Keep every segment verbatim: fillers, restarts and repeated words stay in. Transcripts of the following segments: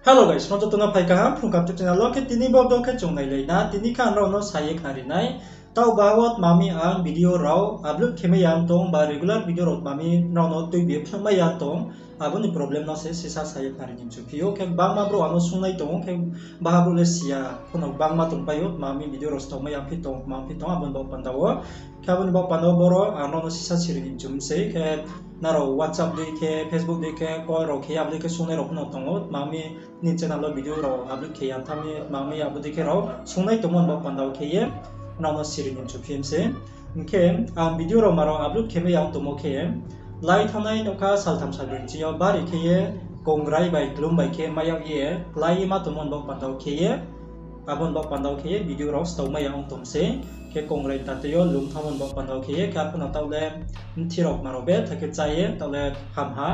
Hello guys, nrao joto no phai kaham Phrung Kaham YouTube channel wo. Khe tini bo video khe chung nailai na, tini khe ang nrao no sa ye khnari nai. Taoh baha wo tma mi ang video rao upload khe mai ya ong tong, ba regular video rao tma mi nrao no tuibi ye phnuh mai ya ong tong, abo ni problem no se sisa sa ye khnari ni mchu phi ou. Khe gbangma brouh ang no sungnai tong ou, khe baha brouh le si ya pho no gbangma tongpai ou, tma mi video rao stao mai ya phi tong, tma phi tong, abo ni baoh panda wo. Khe abo ni baoh panda wo boro ang nrao no sisa siri ni mchu mi sei, khe nrao WhatsApp dei khe, Facebook dei khe, call rao khe ye abo dei khe sungnai rao pho no tong ou, tma mi nini channel wo video rao upload khe ya tha mi, tma mi abo dei khe rao sungnai tongmo ni baoh panda wo khe ye nrao no siri ni mchu phi mi sei. Hing khe ang video rao ma rao upload khe mai ya ong tongmo khe, lai thanngnai nouhkha saltham salbroi ni ching yo bari khe ye kongrai bai klum bai khe mai yag ye klái ye ma tongmo ni baoh panda wo khe ye, abo ni baoh panda wo khe ye video rao stao mai ya ong tong sei. Khe kongrai tatei yo lum thanngmo ni baoh panda wo khe ye, khe arphuh no taoh le mthi rao ma rao betha khe chá ye, taoh le ham ha,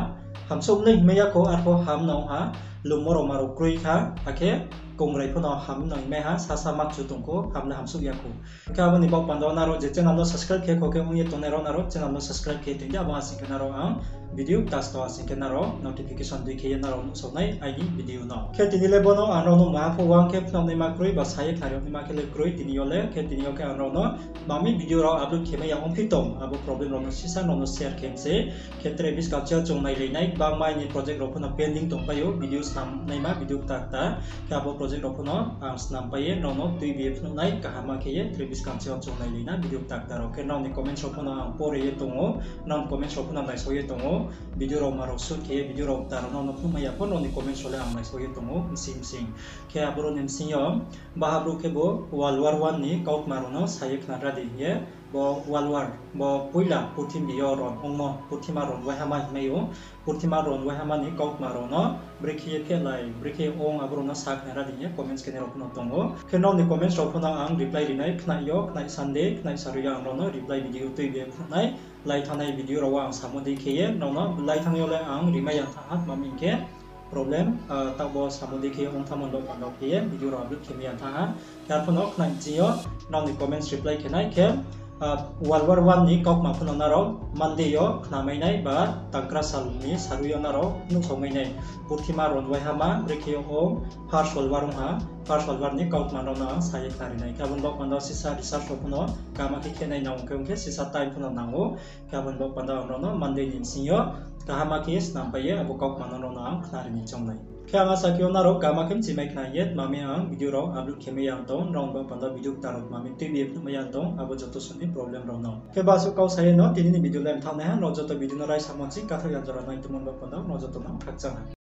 hamsouh le hingmai ya khou, arphuh ham no ong ha, lummo rao ma rao kroi kha, akhe kongrai pho no ham no hingmai ha, sasa ma chu tong khou, ham le hamsouh ya khou. Hing khe abo ni baoh panda wo nrao je channel no subscribe khe khou khe ong ye tongnai rao nrao channel no subscribe khe tong di, abo asing khe nrao ang video kta stao asing khe nrao notification dei khe ye nrao nuhsao nai aini video no. Khe tini le bo no ang nrao no maha pho uang khe phnuh naima kroi ba sa ye khnari naima khe le kroi tini yo le. Khe tini yo khe ang nrao no tma mi video rao upload khe mai ya ongphi tong, abo problem rao no sisa nrao no share khe mi sei. Khe tre buskang ching yo chung nailai nai, gbangma aini project rao pho no pending tongpai ou, video snam naima video kta kta. Khe abo project rao pho no ang snam pai ye nrao no tuibi ye phnuh nai kaham khe ye, tre buskang ching yo chung nailai na video kta kta rao. Khe nrao ni comments rao pho no ang pore ye tong ou, nrao ni comments rao pho no naisao ye tong ou, video rao ma rao shoot khe ye video rao kta rao nrao no phnuh mai ya pho nrao ni comments rao le ang naisao ye tong ou bsing bsing. Khe aboro ni bsing yo baha brouh khebu World War One ni kautma rao no sa ye khnari di hing ye, bo World War, bo poila purthimbi yo ron ongmo, purthima ron waihama hingmai ou, purthima ron waihama ni kautma rao no brekhe ye phehlai, brekhe ye ong, abo rao no sa khnari di hing ye comments khenai rao pho no tong ou. Khe nrao ni comments rao pho no ang reply ri nai, khnai yo, khnai Sunday, khnai sarui yo ang nrao no reply video tuibi ye phnuh nai. Lai thanngnai video rao wo ang samo dei khe ye nrao no, lai thanng yo le ang rimai ya thanng ha, tma mi hing khe problem, taoh bo samo dei khe ong thanngmo ni baoh panda wo khe ye video rao upload khe mai ya thanng ha. Khe arphuh no khnai ching yo nrao ni comments reply khe nai khe, World War One ni kautma pho no nrao Monday yo khnamai nai ba tangkra sal ni sarui yo nrao nuhsao mai nai. Purthima ron waihama brekhe yo ong, First World War ong ha, First World War ni kautma rao no ang sa ye khnari nai. Khe abo ni baoh panda wo sisa research rao pho no kaham khe khe nai nang ong khe, ong khe sisa time pho no nang ou. Khe abo ni baoh panda wo ang nrao no Monday ni bsing yo kaham khe snam pai ye abo kautma no nrao no ang khnari ni choung nai. Khe ang asa khe ou nrao kaham khe mchimai khna ye, tma mi ang video rao upload khe mai ya ong tong, nrao ni baoh panda wo video kta rao tma mi tuibi ye phnuh mai ya ong tong, abo joto suh ni problem rao no. Khe basuh kau sa ye no tini ni video le mthaoh nai ha, nrao joto video no raisa mo ching kathaoh ya jora nai tongmo ni baoh panda wo nrao joto no khakchang ha.